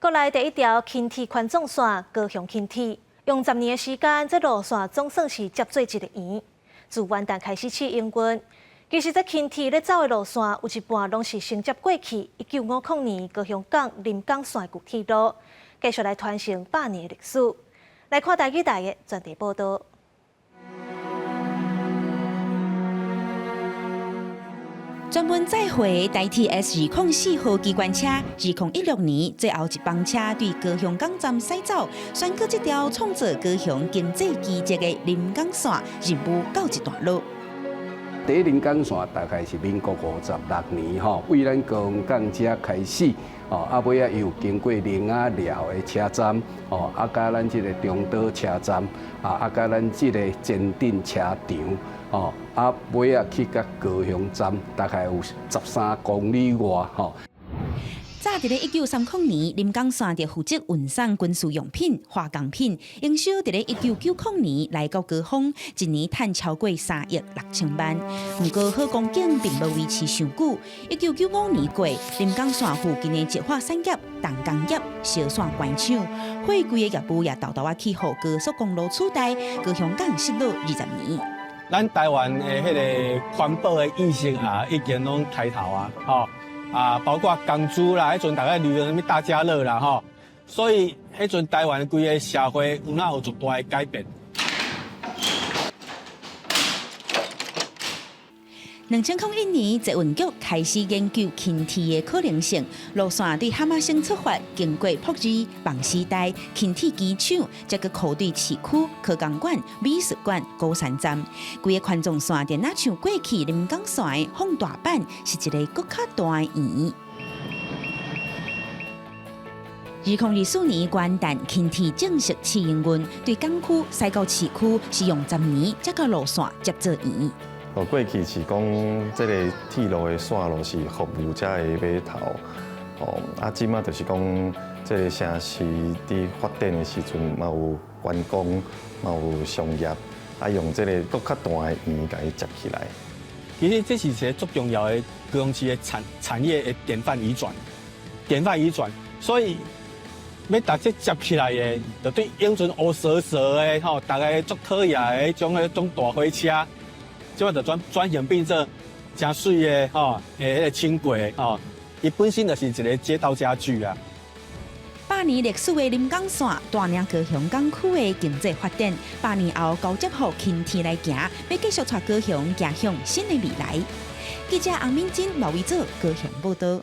國內第一條輕鐵環狀線高雄輕鐵，用10年的時間，這路線總算是接做一个圓。自元旦開始試營運，其實這輕鐵咧走的路線有一半攏是承接過去1950年高雄港臨港線的舊鐵路，繼續來傳承百年的歷史。來看台語台的專題報導。專門載貨的台鐵 S 204號機關車，2016年最後一班車對高雄港站駛走，宣告這條創造高雄經濟奇蹟的臨港線任務告一段落。第一臨港線大概是民國56年吼，為咱高雄港遮開始，哦，啊尾仔又經過苓仔寮的車站，哦，啊佮咱這個中島車站，啊佮咱這個前鎮車場，哦，啊尾仔去到高雄站，大概有13公里外，吼。早佇咧1930年，臨港線就負責運送軍事用品、化工品，營收佇咧1990年來到高峰，一年賺超過3億6千萬。毋過好光景並無維持傷久。1995年過，臨港線附近的石化產業、重工業、燒線關廠，貨櫃的業務也沓沓仔去予高速公路取代，高雄港失落20年。咱台灣的彼个環保的意識啊，已經攏抬頭啊，吼。啊，包括工資啦，彼陣大家流行啥物大家樂啦，吼，所以彼陣台灣規个社會有哪有足大的改變。2001年，捷運局開始研究輕鐵的可能性。路線對哈瑪星出發，經過朴二、夢時代、輕鐵機場，再閣箍對市區、科工館、美術館、鼓山站。規个環狀線就若像過去臨港線的放大版，是一个閣較大的圓。2024年元旦，輕鐵正式試營運，對港區駛到市區是用十年，才共路線接做圓。哦，過去是講這個鐵路的線路是服務這个碼頭，哦，啊，這馬就是講這个城市佇發展的時陣，嘛有觀光，嘛有商業，啊，用這個閣較大的圓共伊接起來。其實這是一个足重要的高雄市的產業的典範移轉，典範移轉，所以欲共這接起來的，就對永春烏趖趖的吼，逐家足討厭的彼種彼種大火車。這擺就轉型變做誠媠的吼，彼个輕軌吼，伊本身就是一个街道家具啊。百年歷史的臨港線帶領高雄港區的經濟發展，百年後交接予輕鐵來行，欲繼續帶高雄行向新的未來。記者洪敏珍、羅維祖高雄報導。